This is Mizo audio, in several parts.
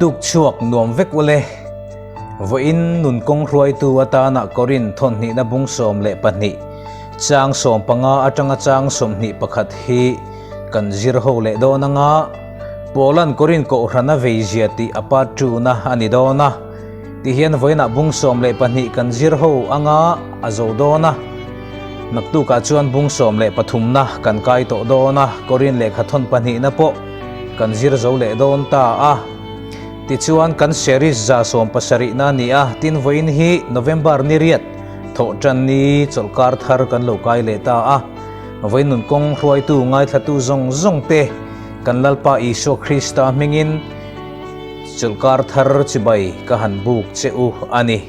Tuk chhuak nuam vek ule. Vawiin nun kawng hruaitu atana Korin thawnhnihna bung 12, chang 15 atanga chang 21 hi kan zir ho leh dawn anga Paula'n Korin kohhran a veizia tih a part two-na a ni dawn a. Tihian vawiinah bung 12 kan zir ho anga a zo dawn a. Naktukah chuan bung 13na kan kai tawh dawn a, Korin lehkha thawn pahnihna pawh kan zir zo leh dawn ta a. Tichuan kan series 70 na a ni a, tin vawiin hi November ni riat thawh tan ni chawlhkar thar kan lo kai leh ta a. Vawiin nun kawng hruaitu ngaithlatu zawng zawng te kan Lalpa Isua Krista hmingin chawlhkar thar chibai ka han buk che u a ni.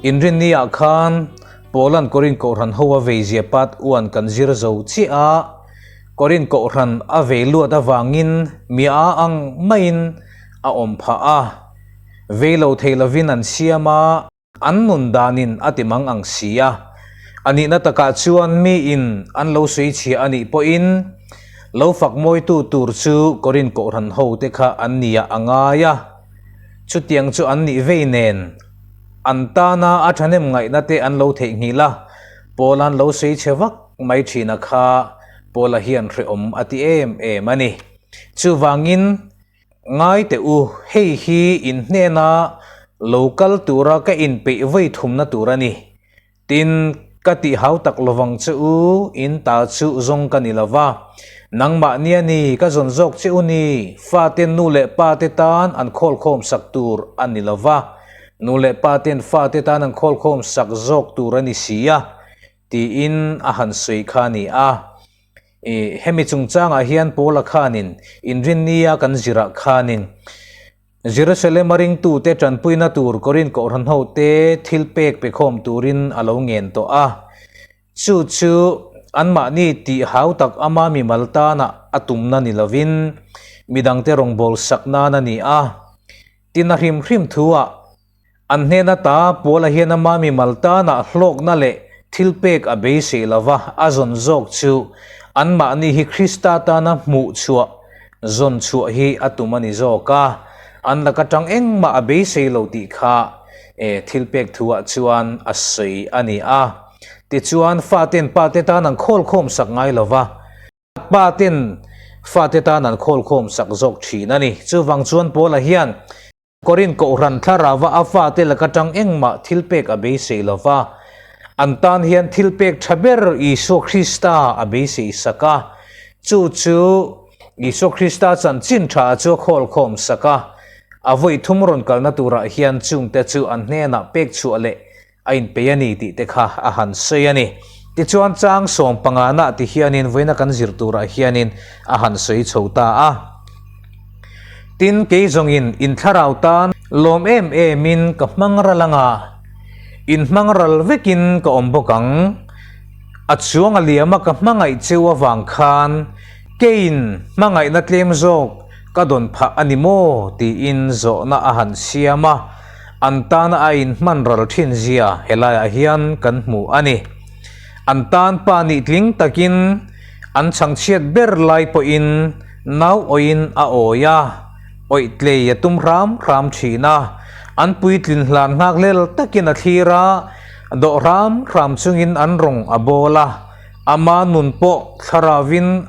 Inrinni-ah khan Paula'n Korin Kohhran ho a veizia pat uan kan zir zo chiah a, Korin Kohhran a vei luat avangin mi a ang maiin a awm phah a, vei lo thei lovin an siam a, an nun danin a ti mang ang si a. A nihna takah chuan miin an lo sawi chhia a nih pawhin lo fak mawitu tur chu Korin Kohhran ho te kha an nia a ngai a, chutiang chu an nih vei nen. An tana a thahnem ngaihna te an lo theihnghilh a, Paula'n lo sawi chhe vak mai thina kha Paula hian hrehawm a ti em em a ni. Chuvangin, ngai teh u, hei hi in hnena lo kal tura ka inpeih vawi thumna tur a ni. Tin, ka tih hau tak lovang che u, in ta chu zawng ka ni lova. Nangmah nia ni, ka zawn zawk che u ni, faten nu leh pa te tan an khawlkhawm sak tur a ni lova, nu leh pa ten fate tan an khawlkhawm sak zawk tur a ni si a, tiin a han sawi kha a ni a. I hemi chungchangah hian Paula khanin inrinnia kan zirah khanin, Jerusalem a ringtute tanpuina tur Korin Kohhran hote thil pek pe khawm turin a lo ngen tawh a. Chu chu anmahni tih hau tak ama mimal tana a tumna ni lovin midangte rawngbâwl sak nan a ni a. Tin a hrim hrim thuah an hnen ata Paula hian ama mimal tana hlawkna leh thil pek a beisei lova a zawn zawk chu anmahni hi Krista tana hmuh chhuah zawn chhuah hi a tum a ni zawk a, an laka tang engmah a beisei lo tih kha e thil pek thuah chuan a sawi a ni a. Tichuan faten pate tan an khawlkhawm sak ngai lova, paten fate tan an khawlkhawm sak zawk thin a ni. Chuvang chuan Paula hian Korin Kohhran thlarauva a fate laka tang engmah thil pek a beisei lova, an tan hian thil pek tha ber Isua Krista a beisei sak a. Chu chu Isua Krista chanchin tha chu a khawlkhawm sak a, a vawi thum rawn kalna turah hian chungte chu an hnenah pek chhuah leh a inpei a ni tih te kha a han sawi a ni. Tichuan chang 15 nah ti hianin vawiina kan zir turah hianin a han sawi chho ta a. Tin, kei zawngin in thlarau tan lawm em emin ka hmang ral anga, in hmang ral vekin ka awm bawk ang. A chuang a liama ka hmangaih cheu avang khan keiin hmangaihna tlem zawk ka dawn phah a ni maw tiin zawhna a han siam a. An tana a inhman ral thin zia helaiah hian kan hmu a ni. An tan pa nih tling takin an chhangchhiat ber lai pawhin nau awiin a awi a, awih tlei a tum hram hram thin a. An puitlin hlan nghak lel takin a thlir a, dawh hram hram chungin an rawng a bawl a. Ama nun pawh thlaravin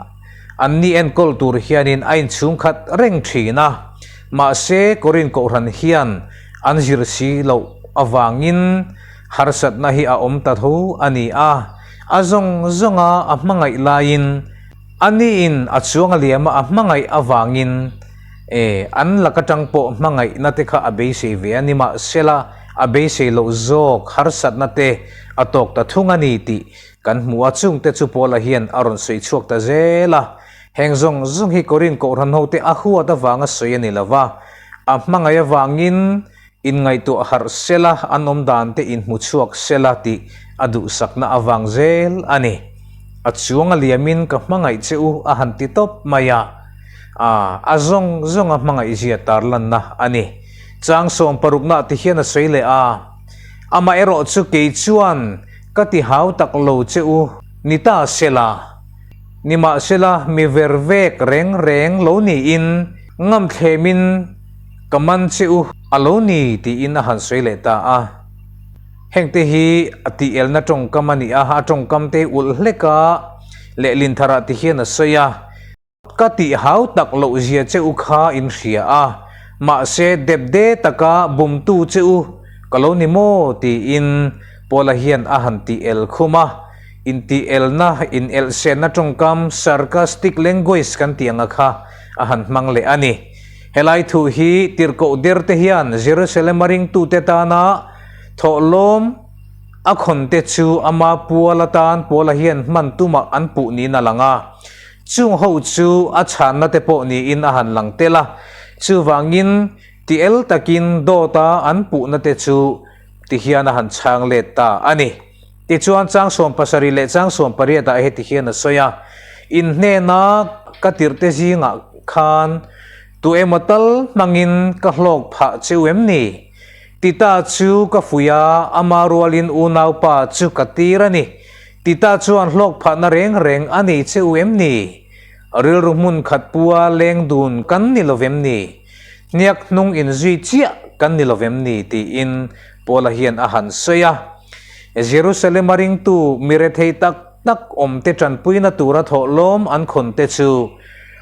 an ni enkawl tur hianin a inchhungkhat reng thin a. Mahse, Korin Kohhran hian an zir si loh avangin harsatna hi a awm ta tho a ni a. A zawng zawnga a hmangaih laiin a niin a chuang a liama a hmangaih avangin e an lak atang pawh hmangaihna te kha a beisei ve a ni. Mahsela, a beisei loh zawk harsatna te a tawk ta thung a ni tih kan hmu a. Chungte chu Paula hian a rawn sawi chhuak ta zel a. Heng zawng zawng hi Korin Kohhran hote a huat avanga sawi a ni lo va, a hmangaih avangin inngaihtuah harh sela, an awm dan te inhmu chhuak sela tih a duhsakna avang zel a ni. A chuang a liamin ka hmangaih che u a han ti tawp mai a, a a zawng zawnga hmangaihzia tarlanna a ni. Chang 16 nah ti hian a sawi leh a, Amaherawh chu kei chuan ka ti hau tak lo che u ni ta sela, Nimahsela, mi ver vek reng reng lo niin ngamthlemin Ka man che u a lo ni tiin a han sawi leh ta a. Hengte hi a tih elna tawngkam a ni a, a tawngkam te ulh hlek a, lehlin tharah ti hian a sawi a. Ka tih hau tak loh zia che u kha in hria a, mahse depde taka bumtu che u ka lo ni maw tiin Paula hian a han tih el khum a. Intih elna, inelhsenna tawngkam, sarcastic language kan tih anga kha a han hmang leh a ni. Helai thu hi tirhkoh derte hian Jerusalem-a ringtute tana thawhlawm a khawnte chu ama pual atan Paula hian hman tumah an puh niin a lang a. Chung ho chu a chhanna te pawh niin a han lang tel a, chuvangin ti el takin dawta an puhna te chu ti hian a han chhang let ta a ni. Tichuan chang 70 leh chang 18 ah heti hian a sawi a, In hnena ka tirhte zingah khan tu emaw tal hmangin ka hlawk phah cheu em ni? Tita chu ka fuih a, ama rualin unaupa chu ka tir a ni. Tita chuan hlawk phahna reng reng a nei che u em ni? Rilru hmun khat pua leng dun kan ni lo vem ni? Hniak hnung inzui chiah kan ni lo vem ni? tiin Paula hian a han sawi a. Jerusalem-a ringtu mi rethei tak tak awmte tanpuina tura thawhlawm an khawnte chu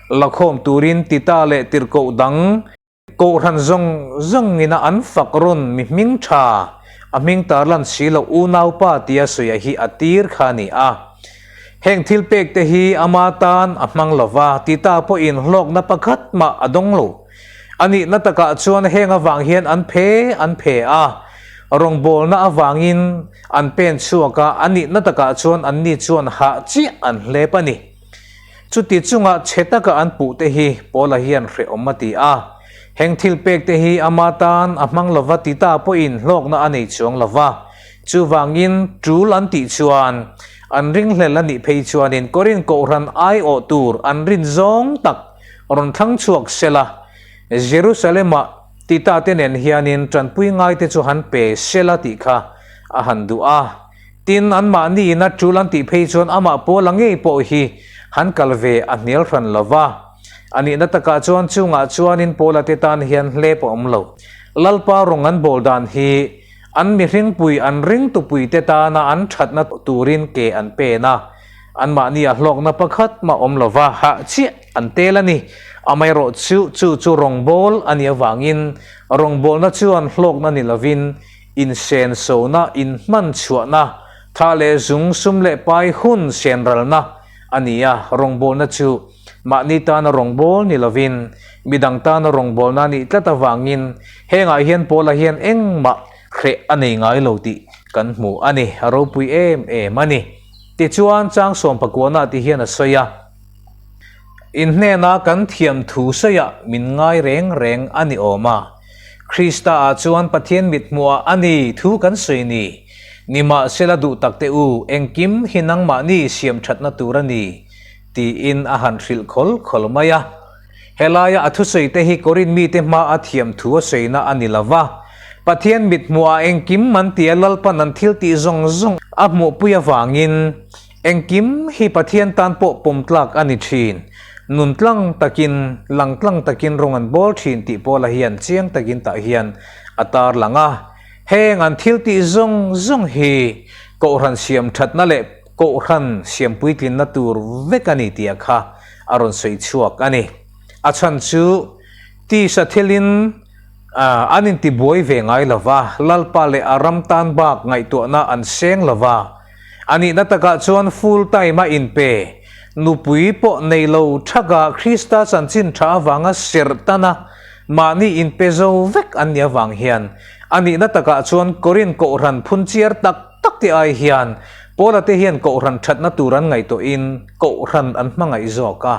lakhawm turin Tita leh tirhkoh dang Kohhran zawng zawngina an fak rawn mi hming tha, a hming tarlan si loh unaupa tia sawi hi a tir kha a ni a. Heng thil pek te hi ama tan a hmang lo va, Tita pawhin hlawkna pakhat mah a dawng lo. A nihna takah chuan heng avang hian an phe an phe a, rawngbawlna avangin an pen chhuak a, a nihna takah chuan anni chuan hah chiah an hlep a ni. Chuti chunga chhe taka an puh te hi Paula hian hrehawm a ti a. Heng thil pek te hi ama tan a hmang lova ti ta pawhin hlawkna a nei chuang lova. Chuvangin tul an tih chuan an ringhlel a nih phei chuanin Korin Kohhran aiawh tur an rin zawng tak rawn thlang chhuak sela Jerusalem-ah Tita te nen hianin tanpui ngaite chu han pe sela tih kha a han duh a. Tin, anmahni ina tul an tih phei chuan amah Paula ngei pawh hi han kal ve a hnial hran lo va. A nihna takah chuan chungah chuanin Paula te tan hian hlep a awm lo. Lalpa rawng an bawl dan hi an mihringpui an ringtupui te tana an thatna turin ke an pen a, anmahni a hlawkna pakhat mah awm lo va, hah chiah an tel a ni. Amaherawh chu chu chu rawngbâwl a nih avangin rawngbâwlna chuan hlawkna ni lovin Insensona, inhman chhuahna, tha leh zung, sum leh pai hun senralna a ni a, rawngbawlna chu mahni tana rawngbâwl ni lovin midang tana rawngbawlna a nih tlat avangin hengah hian Paula hian engmah hreh a nei ngai lo tih kan hmu a ni, a ropui em em a ni. Tichuan, chang sawmpakuana ti hian a sawi a, In hnena kan thiam thu sawiah min ngai reng reng a ni awm a, Krista-ah chuan Pathian mithmuhah a ni thu kan sawi ni. Nimahsela duh tak teh u, engkim hi nangmahni siam thatna tur a ni, tiin a han hrilh khawl khawl mai a. Helaia a thusawi te hi Korin mite hmaa thiam thu a sawina a ni lo va. Pathian mithmuhah engkim an tia Lalpan an thil tih zawng zawng a hmuhpui avangin, Engkim hi Pathian tan pawh pawm tlak a ni thin. Nun tlang takin, lang tlang takin rawng an bawl thin tih Paula hian chiang takin tah hian a tar lang a. Heng an thil tih zawng zawng hi Kohhran siam thatna leh Kohhran siam puitlinna tur vek a ni tih a kha a rawn sawi chhuak a ni. A chhan chu tisa thilin an intibuai ve ngai lo va, Lalpa leh a ram tan bak ngaihtuahna an seng lo va, A nihna takah chuan full time a inpe, nupui pawh nei lo thaka Krista chanchin tha avanga serh tana mahni inpe zo vek an nih avang hian a nihna takah chuan Korin Kohhran phun chiar tak tak te ai hian Paula te hian Kohhran thatna tur an ngaihtuahin Kohhran an hmangaih zawk a,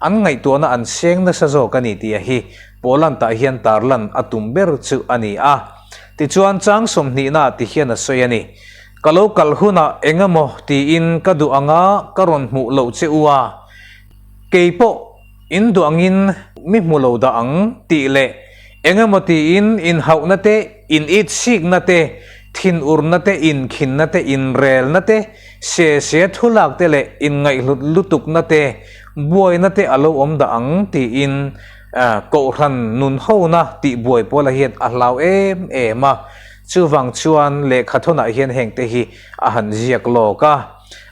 an ngaihtuahna an seng nasa zawk a ni tih a hi Paula'n tah hian tarlan a tum ber chu a ni a. Tichuan chang sawmhnihna ti hian a sawi a ni. Ka lo kal hunah eng emaw tiin ka duh anga ka rawn hmuh loh che u a, kei pawh in duh angin mi hmu lo dah ang tih leh eng emaw tiin inhauhna te, in itsikna te, thinurna te, inkhinna te, inrelna te, se se thulak te leh inngaihhlut lutukna te, buaina te a lo awm dah ang tiin. Kohhran nun hona tih buai Paula hian a hlau em em a, chuvang chuan lehkhathawnah hian hengte hi a han ziak lawk a.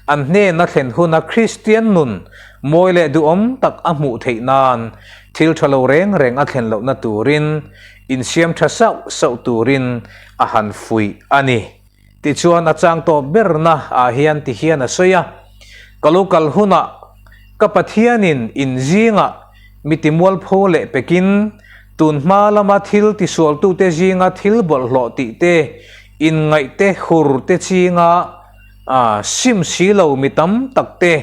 An hnena thlen huna Kristian nun mawi leh duhawm tak a hmuh theih nan thil tha lo reng reng a thlen lohna turin insiam tha sauh sauh turin a han fuih a ni. Tichuan a chang tawp berna ah hian ti hian a sawi a, Ka lo kal hunah ka Pathianin in zingah mi timualpho leh pekin tun hma lama thil tisualtute zinga thil bawlhhlawh tih te, inngaih te, hur te chinga sim si lo mi tam tak te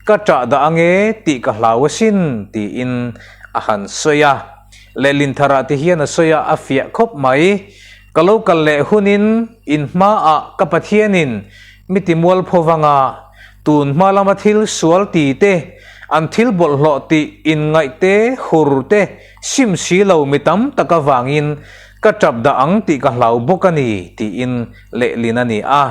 ka ṭah dah ange tih ka hlau asin tiin a han sawi a. Lehlin tharah ti hian a sawi a, a fiah khawp mai. Ka lo kal leh hunin in hmaah ka Pathianin mi timualpho vanga tun hma lama thil sual ti te, an thil bawlhhlawh tih inngaih te, hur te, sim si lo mi tam tak avangin ka tap dah ang tih ka hlau bawk a ni tiin lehlin a ni a.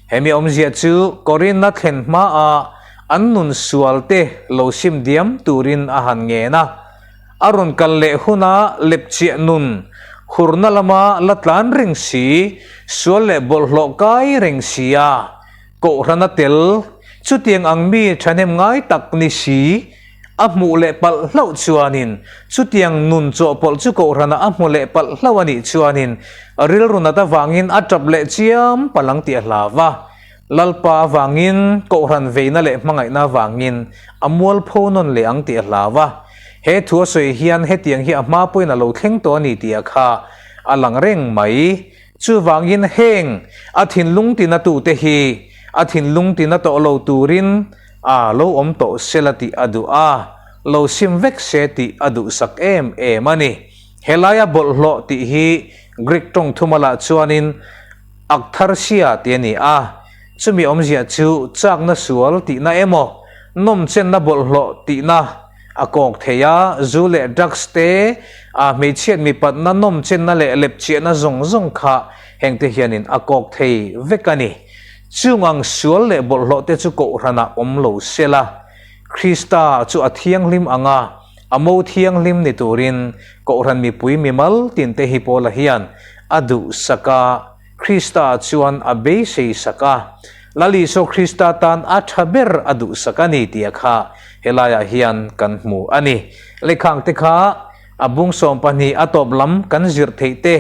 Hemi awmzia chu Korinna thlen hmaah an nun sual te lo sim diam turin a han ngen a. A rawn kal leh huna lepchiah nun, hurna lama la tlan reng si, sual leh bawlhhlawh kai reng si a, kohhrana tel, chutiang ang mi thahnem ngai tak ni si, a hmuh leh palh hlauh chuanin, chutiang nun chawhpawlh chu kohhrana a hmu leh palh hlauh a nih chuanin, rilru nat avangin a tap leh chiam palh ang tih a hlau va. Lalpa avangin, Kohhran veina leh hmangaihna avangin a mualpho nawn leh ang tih a hlau a. He thu a sawi hian hetiang hi a hma pawhin a lo thleng tawh a ni tih a kha a lang reng mai. Chuvangin heng a thinlung tinatute hi a thinlung tina tawh lo turin a lo awm tawh sela tih a duh a, lo sim vek se tih a duhsak em em a ni. Helaia bawlhhlawh tih hi Greek tawng thuma lah chuanin Aktharsia tih a ni a, chumi awmzia chu chakna sual tihna emaw, nawmchenna bawlhhlawh tihna a kawk thei a, zu leh drugs te, a hmeichhiat mipatna nawmchenna leh lepchiahna zawng zawng kha hengte hianin a kawk thei vek a ni. Chung ang sual leh bawlhhlawh te chu kohhranah awm lo sela, Krista chu a thianghlim ang a, A mo thianghlim ni turin Kohhran mipui mimal tinte hi Paula hian a duhsak a, Krista chuan a beisei sak a. Lal Isua Krista tan a tha ber a duhsak a ni tia kha helaiah hian kan hmu a ni. Lekhangte kha a bung 12 a tawp lam kan zir theih te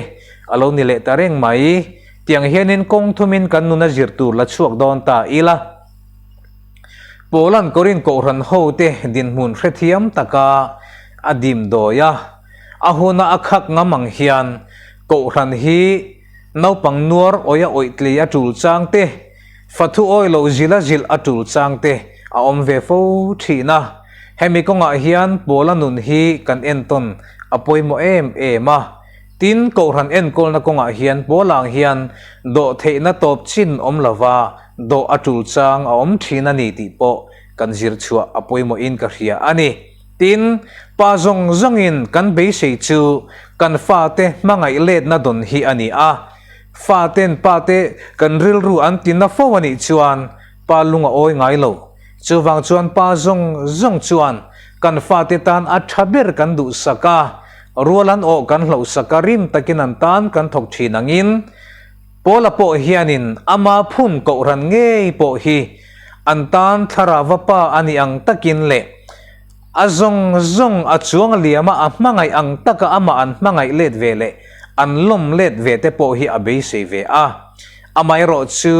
a lo ni leh ta reng mai. Tiang hianin kawng thumin kan nuna zir tur la chhuak dawn ta ila. Paula'n Korinth kohhran hote dinhmun hrethiam taka a dimdawi a, a huna a khak ngam ang hian kohhran hi naupang nuar awih a awih tlei a tul chang te, fathu awi lo zil a zilh a tul chang te a awm ve fo thin a. Hemi kawngah hian Paula nun hi kan entawn a pawimawh em em a. Tin, kohhran enkawlna kawngah hian Paula ang hian dawhtheihna tawp chin awm lova dawh a tul chang a awm thin a ni tih pawh kan zir chhuah a pawimawhin ka hria a ni. Tin, pa zawng zawngin kan beisei chu kan fate hmangaih letna dawn hi a ni a. Faten pate kan rilru an tina fo a nih chuan pa lung a awi ngai lo. Chuvang chuan pa zawng zawng chuan kan fate tan a tha ber kan duhsak a, rual an awh kan hlauhsak a, rim takin an tan kan thawk thin angin Paula pawh hianin ama phun kohhran ngei pawh hi an tan thlarava pa a nih ang takin leh a zawng zawng a chuang liama a hmangaih ang taka amah an hmangaih let ve leh an lawm let ve te pawh hi a beisei ve a. Amaherawh chu.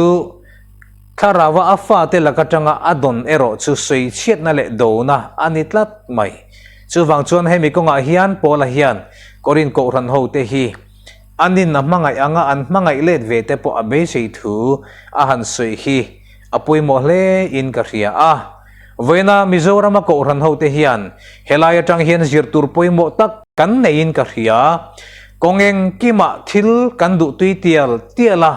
Thlarauva a fate lak atanga a dawn erawh chu sawichhiatna leh dona a ni tlat mai. Chuvang chuan hemi kawngah hian Paula hian Korinth kohhran hote hi an in a hmangaih anga an hmangaih let ve te pawh a beisei thu a han sawi hi a pawimawh hle in ka hria a. Vawiina Mizorama kohhran hote hian helai atang hian zir tur pawimawh tak kan neiin ka hria. Kawng engkimah thil kan duhtui tial tial a.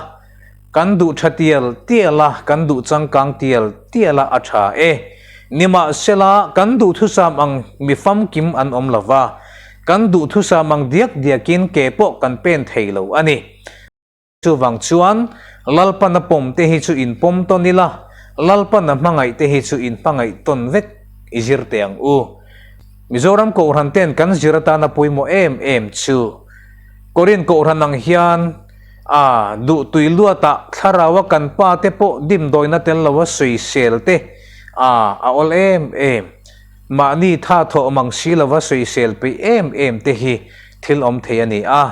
Kan duh tha tial tial a, kan duh changkang tial tial a, a tha e. Nimahsela, kan duhthusam ang mi famkim an awm lo va, kan duhthusam ang diak diakin ke pawh kan pen thei lo a ni. Chuvang chuan, Lalpan a pawm te hi chu inpawm tawn ila, Lalpan a hmangaih te hi chu inhmangaih tawn vek i zir teh ang u. Mizoram Kohhran ten kan zir atana pawimawh em em chu Korin Kohhran ang hian a duhtui luatah thlaraua kan pa te pawh dimdawina tel loa sawisel te a a awl em em. Mahni tha thawh mang si lova sawisel peih em em te hi thil awm thei a ni a.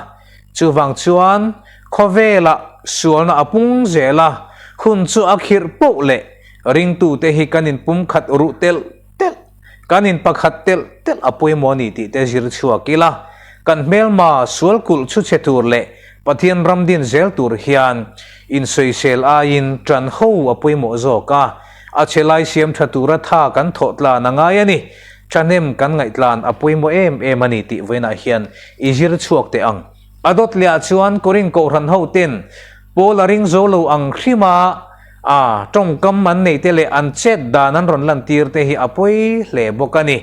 Chuvang chuan khawvelah sualna a pung zel a, hun chu a khirh poh leh ringtute hi kan inpumkhat ruh telh telh, kan inpakhat telh telh a pawimawh a ni tih te zir chhuak ila, kan hmelma sual kulh chhu chhe tur leh Pathian ram din zel tur hian insawisel aiin ṭan ho a pawimawh zawk a, a chhe lai siam ṭha tura tha kan thawh tlan a ngai a ni. Ṭhahnem kan ngaihtlan a pawimawh em em a ni tih vawiinah hian i zir chhuak teh ang. A dawt lehah chuan Korin Kohhran hoten Paul a ring zo lo ang hrima a tawngkam an neih te leh an chet dan an rawn lantir te hi a pawi hle bawk a ni.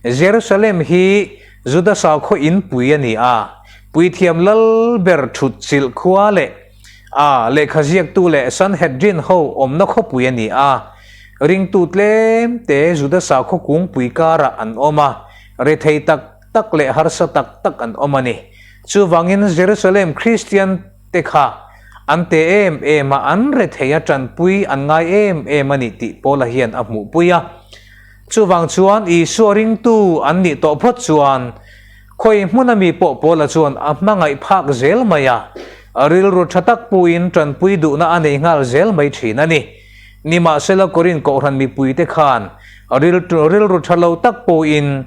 Jerusalem hi Juda sakhaw inpui a ni a, puithiam lal ber thut chilh khua leh a lehkha ziaktu leh Sanhedrin ho awmna khawpui a ni a. Ringtu tlem te Juda sakhaw kungpui karah an awm a, rethei tak tak leh harsa tak tak an awm a ni. Chuvangin Jerusalem Kristian te kha an te em em a, an rethei a, tanpui an ngai em em a ni tih Paula hian a hmuhpui a. Chuvang chuan Isua ringtu an nih tawh phawt chuan khawi hmuna mi pawh Paula chuan a hmangaih phak zel mai a, rilru tha tak puiin tanpui duhna a nei nghal zel mai thin a ni. Nimahsela Korin Kohhran mipuite khan rilru tha lo tak pawhin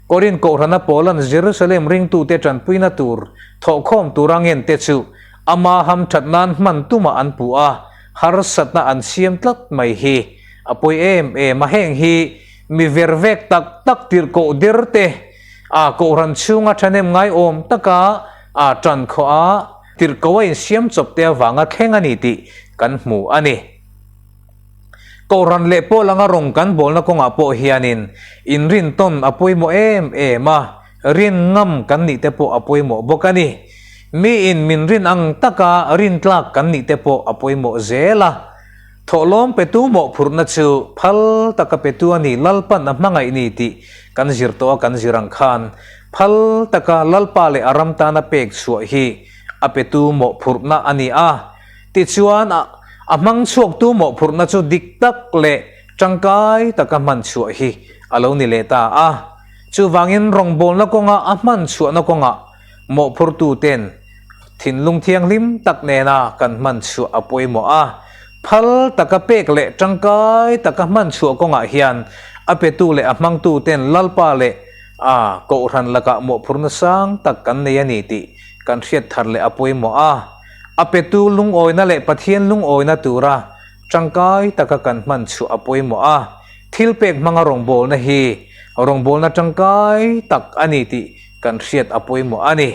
Korin Kohhrana Paula'n Jerusalem ringtute tanpuina tur thawhkhawm tura ngente chu ama hamthat nan hman tumah an puh a, harsatna an siam tlat mai hi a pawi em em a. Heng hi mi ver vek tak tak tirhkoh der te a Kohhran chhunga thahnem ngaiawm taka a tan khawh a, tirhkoh a insiam chawp te avanga thleng a ni tih kan hmu a ni. Kohhran leh pawl anga rawng kan bawlna kawngah pawh hianin inrintawn a pawimawh em em a, rin ngam kan nih te pawh a pawimawh bawk a ni. Miin min rin ang taka rintlak kan nih te pawh a pawimawh zel a. Thawhlawm petu mawhphurhna chu phal taka petu a ni, Lalpan a hmangaih ni tih kan zir tawh a kan zir ang khan phal taka Lalpa leh a ram tana pek chhuah hi a petu mawhphurhna a ni a. Tichuan, a hmang chhuaktu mawhphurhna chu dik tak leh tangkai taka hman chhuah hi a lo ni leh ta a. Chuvangin rawngbawlna kawnga a hman chhuahna kawngah mawhphurtuten thinlung thianghlim tak nena kan hman chhuah a pawimawh a. Phal taka pek leh tangkai taka hman chhuah kawngah hian a petu leh a hmangtuten Lalpa leh a Kohhran lakah mawhphurhna sang tak kan nei a ni tih kan hriat thar leh a pawimawh a. A petu lungawina leh Pathian lungawina tura tangkai taka kan hman chhuah a pawimawh a, thil pek hmanga rawngbawlna hi rawngbawlna tangkai tak a ni tih kan hriat a pawimawh a ni.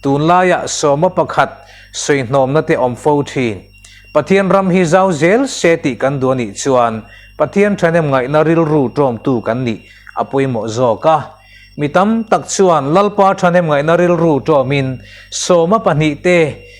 Tunlaiah sawma pakhat sawihnawmna te awm fo thin. Pathian ram hi zau zel se tih kan duh a nih chuan Pathian thahnem ngaihna rilru tawmtu kan nih a pawimawh zawk a. Mi tam tak chuan Lalpa thahnem ngaihna rilru tawmin sawma pahnih te,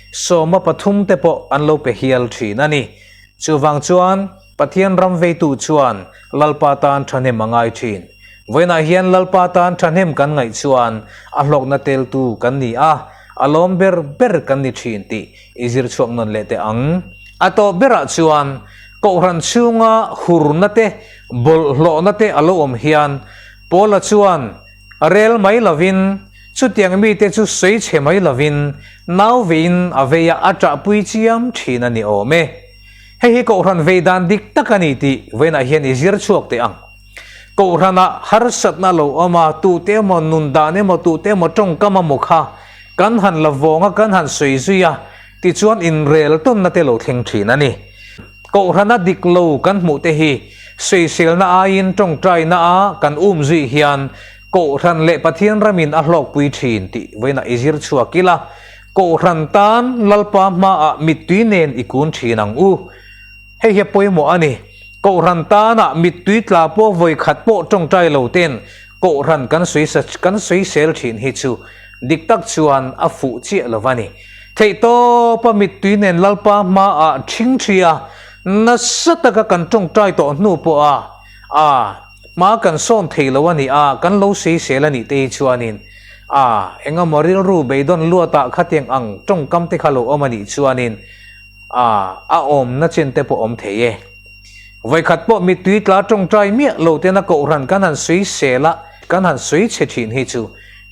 sawma pathum te pawh an lo pe hial thin a ni. Chuvang chuan Pathian ram veitu chuan Lalpa tan thahnem a ngai thin. Vawiinah hian Lalpa tan thahnem kan ngaih chuan a hlawkna teltu kan ni a, a lawm ber ber kan ni thin tih i zir chhuak nawn leh teh ang. A tawp berah chuan Kohhran chhunga hurna te, bawlhhlawhna te a lo awm hian Paula chuan rel mai lovin, chutiang mite chu sawi chhe mai lovin, nau veiin a vei a, a ṭahpui chiam ṭhin a ni awm e. Hei hi Kohhran vei dan dik tak a ni tih vawiinah hian i zir chhuak teh ang. Kohhranah harsatna lo awm a, tute emaw nun dan emaw, tute emaw tawngkam emaw kha kan han la vawng a, kan han sawi zui a, tichuan inrel tawnna te lo thleng ṭhin a ni. Kohhrana dik lo kan hmuh te hi sawiselna aiin tawngtaina a kan um zui hian Kohhran leh Pathian ramin a hlawkpui thin tih vawiinah i zir chhuak ila, Kohhran tan Lalpa hmaah mittui nen i kun thin ang u. Hei hi a pawimawh a ni. Kohhran tana mittui tla pawh vawi khat pawh tawngtai lo ten Kohhran kan kan sawisel thin hi chu dik tak chuan a fuh chiah lo a ni. Theihtawpa mittui nen Lalpa hmaah ṭhingṭhi a, nasa taka kan ṭawngṭai tawh hnu pawha a Hma kan sawn thei lo a ni a, kan lo sawisel a nih te hi chuanin a engemaw rilru beidawn luatah khatiang ang tawngkam te kha lo awm a nih chuanin a a awmna chen te pawh awm thei e. Vawikhat pawh mittui tla tawngtai miah lo tena kohhran kan han sawisel a, kan han sawi chhe thin hi chu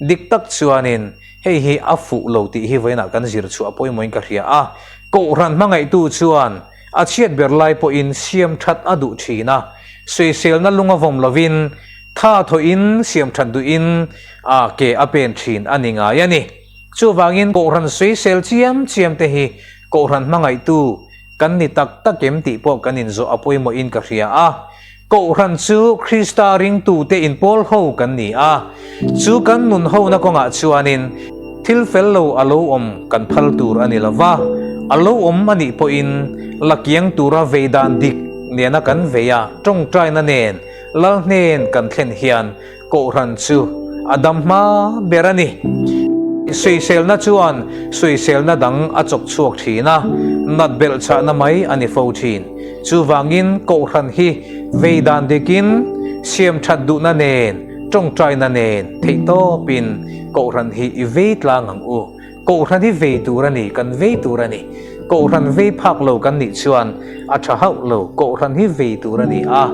dik tak chuanin hei hi a fuh lo tih hi vawiinah kan zir chhuah pawimawhin ka hria a. Kohhran hmangaihtu chuan a chhiat ber lai pawhin siam that a duh thin a, sawiselna lung a vawm lovin tha thawhin siam that duhin a ke a pen thin a ni ngai a ni. Chuvangin Kohhran sawisel chiam chiam te hi Kohhran hmangaihtu kan ni tak tak em tih pawh kan inzawh a pawimawhin ka hria a. Kohhran chu Krista ringtute inpawl ho kan ni a, chu kan nun hona kawngah chuanin thil fel lo a lo awm kan phal tur a ni lo va, a lo awm a nih pawhin la kiang tura vei dan dik nena kan vei a, tawngtaina nen Lal hnen kan thlen hian Kohhran chu a dam hma ber a ni. Sawiselna chuan sawiselna dang a chawk chhuak thin a, nat belh chahna mai a ni fo thin. Chuvangin Kohhran hi vei dan dikin, siam that duhna nen, tawngtaina nen theihtawpin Kohhran hi i vei tlang ang u. Kohhran hi vei tur a ni, kan vei tur a ni. Kohhran vei phak lo kan nih chuan a tha hauh lo. Kohhran hi vei tur a ni a,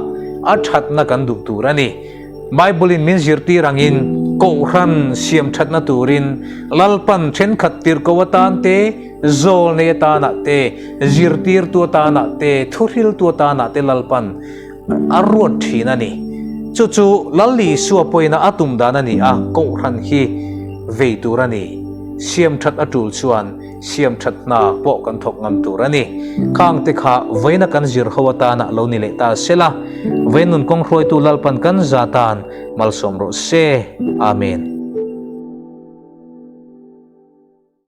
a thatna kan duh tur a ni. Bible-in min zirtir angin Kohhran siam thatna turin Lalpan thenkhat tirhko atan te, zawl nei atanah te, zirtirtu atanah te, thuhriltu atanah te Lalpan a ruat thin a ni. Chu chu Lal Isua pawhin a tum dan a ni a, Kohhran hi vei tur a ni. Siam that a tul chuan siam that hna pawh kan thawk ngam tur a ni. Khang te kha vawiina kan zir ho atana lo ni leh ta sela, vawiin nun kawng hruaitu Lalpan kan za tan malsawm rawh se. Amen.